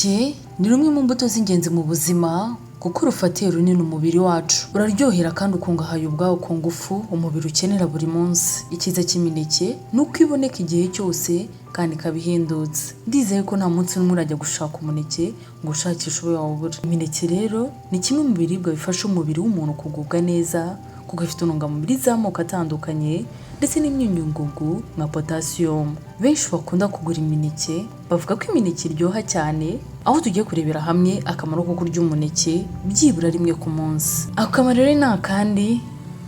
Umuneke ni rumwe mu mbuto z'ingenzi mu buzima kuko rufatiye runini umubiri wacu. Uraryohera kandi ukungahaye ubwawo ku ngufu umubiri ukenera buri munsi. Icyiza cy'imineke ni uko iboneka igihe cyose kandi ikaba ihendutse. Ndizeye ko nta munsi n'umwe urajya gushaka umuneke ngo ushakishe ube wawubura. Imineke rero ni kimwe mu biribwa bifasha umubiri w'umuntu kugubwa neza kuko ifite intungamubiri z'amoko atandukanye ndetse n'imyunyungugu nka potasiyumu. Benshi bakunda kugura imineke bavuga ko imineke iryoha cyane, aho tugiye kurebera hamwe akamaro ko kurya umuneke byibura rimwe ku munsi. Ako kamaro rero ni akandi,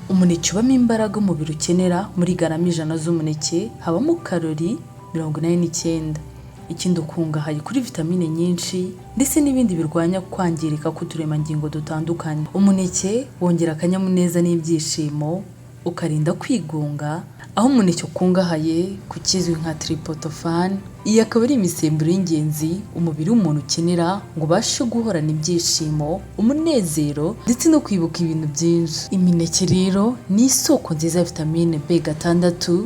umuneke ubamo imbaraga umubiri ukenera. Muri garama 100 z'umuneke habamo karori 89. Ikindi, ukungahaye kuri vitamine nyinshi ndetse n'ibindi birwanya kwangirika k'uturemangingo dutandukanye. Umuneke wongera akanyamuneza n'ibyishimo, ukarinda kwigunga, aho umuneke ukungahaye ku kizwi nka tryptophan. Iyi akaba ari imisemburo y'ingenzi umubiri w'umuntu ukenera ngo ubashe guhorana ibyishimo, umunezero ndetse no kwibuka ibintu byinshi. Imineke rero ni isoko nziza ya vitamine B6.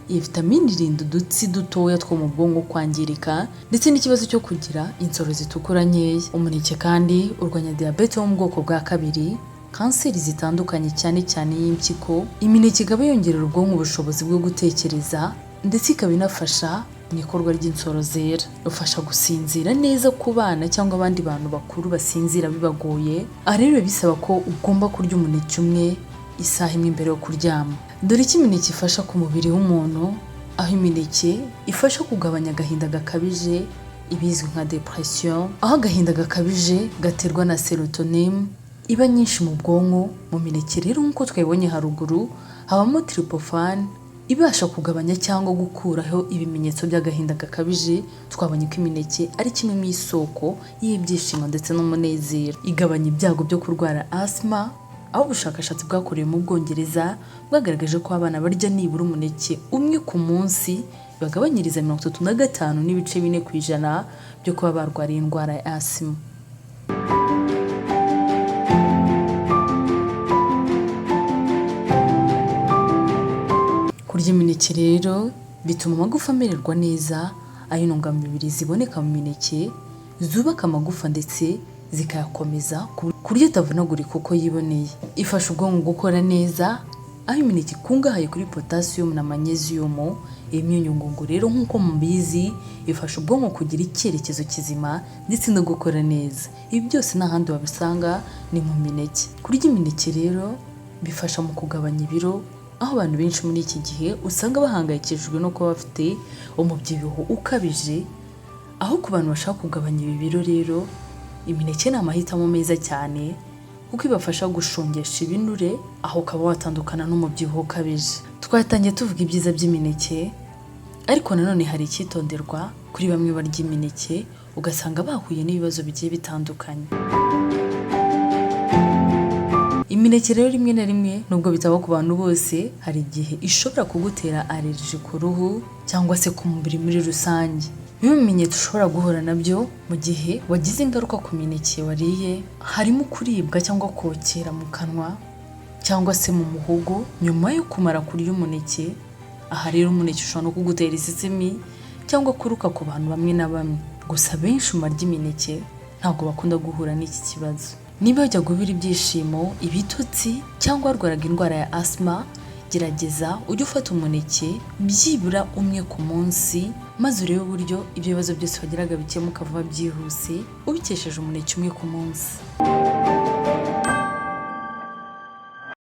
Iyi vitamine irinda udutsi dutoya two mu bwonko kwangirika ndetse n'ikibazo cyo kugira insoro zitukura nkeya. Umuneke kandi urwanya diyabete yo mu bwoko bwa kabiri, kanseri zitandukanye cyane cyane y'impyiko. Imineke ikaba yongerera ubwonko ubushobozi bwo gutekereza ndetse ikaba inafasha mu ikorwa ry'insoro zera. Ufasha gusinzira neza ku bana cyangwa abandi bantu bakuru basinzira bibagoye. Aha rero biba bisaba ko ugomba kurya umuneke umwe isaha imwe mbere yo kuryama. Dore icyo imineke ifasha ku mubiri w'umuntu, aho imineke ifasha kugabanya agahinda gakabije, ibizwi nka depression, aho agahinda gakabije gaterwa na serotonin iba nyinshi mu bwonko. Mu mineke rero, nk'uko twabibonye haruguru, habamo tryptophan ibasha kugabanya cyangwa gukuraho ibimenyetso by'agahinda gakabije. Twabonye ko imineke ari kimwe mu isoko y'ibyishimo ndetse n'umunezero. Igabanya ibyago byo kurwara asima, aho ubushakashatsi bwakorewe mu Bwongereza bwagaragaje ko abana barya nibura umuneke umwe ku munsi bibagabanyiriza 35.4% byo kuba barwara indwara ya asima. Kurya imineke rero bituma amagufa amererwa neza, aho intungamubiri ziboneka mu mineke zubaka amagufa ndetse zikayakomeza ku buryo atavunagurika uko yiboneye. Ifasha ubwonko gukora neza, aho imineke ikungahaye kuri potasiyumu na manyeziyumu. Iyi myunyungugu rero, nk'uko mubizi, ifasha ubwonko kugira icyerekezo kizima ndetse no gukora neza. Ibi byose nta handi wabisanga, ni mu mineke. Kurya imineke rero bifasha mu kugabanya ibiro, aho abantu benshi muri iki gihe usanga bahangayikishijwe no kuba bafite umubyibuho ukabije. Aho ku bantu bashaka kugabanya ibi biro rero, imineke ni amahitamo meza cyane kuko ibafasha gushongesha ibinure, aho ukaba watandukana n'umubyibuho ukabije. Twatangiye tuvuga ibyiza by'imineke, ariko nanone hari icyitonderwa kuri bamwe barya imineke ugasanga bahuye n'ibibazo bigiye bitandukanye. Imineke rero rimwe na rimwe, nubwo bitaba ku bantu bose, hari igihe ishobora kugutera allergie ku ruhu cyangwa se ku mubiri muri rusange. Bimwe mu bimenyetso ushobora guhura nabyo mu gihe wagize ingaruka ku mineke wariye harimo kuribwa cyangwa kokera mu kanwa cyangwa se mu muhogo nyuma yo kumara kurya umuneke. Aha rero umuneke ushobora no kugutera isesemi cyangwa kuruka ku bantu bamwe na bamwe. Gusa benshi mu barya imineke ntabwo bakunda guhura n'iki kibazo. Niba wajyaga ubura ibyishimo, ibitotsi cyangwa warwaraga indwara ya asima, gerageza ujye ufata umuneke byibura umwe ku munsi, maze urebe uburyo ibyo bibazo byose wagiraga bikemuka vuba byihuse ubikesheje umuneke umwe ku munsi.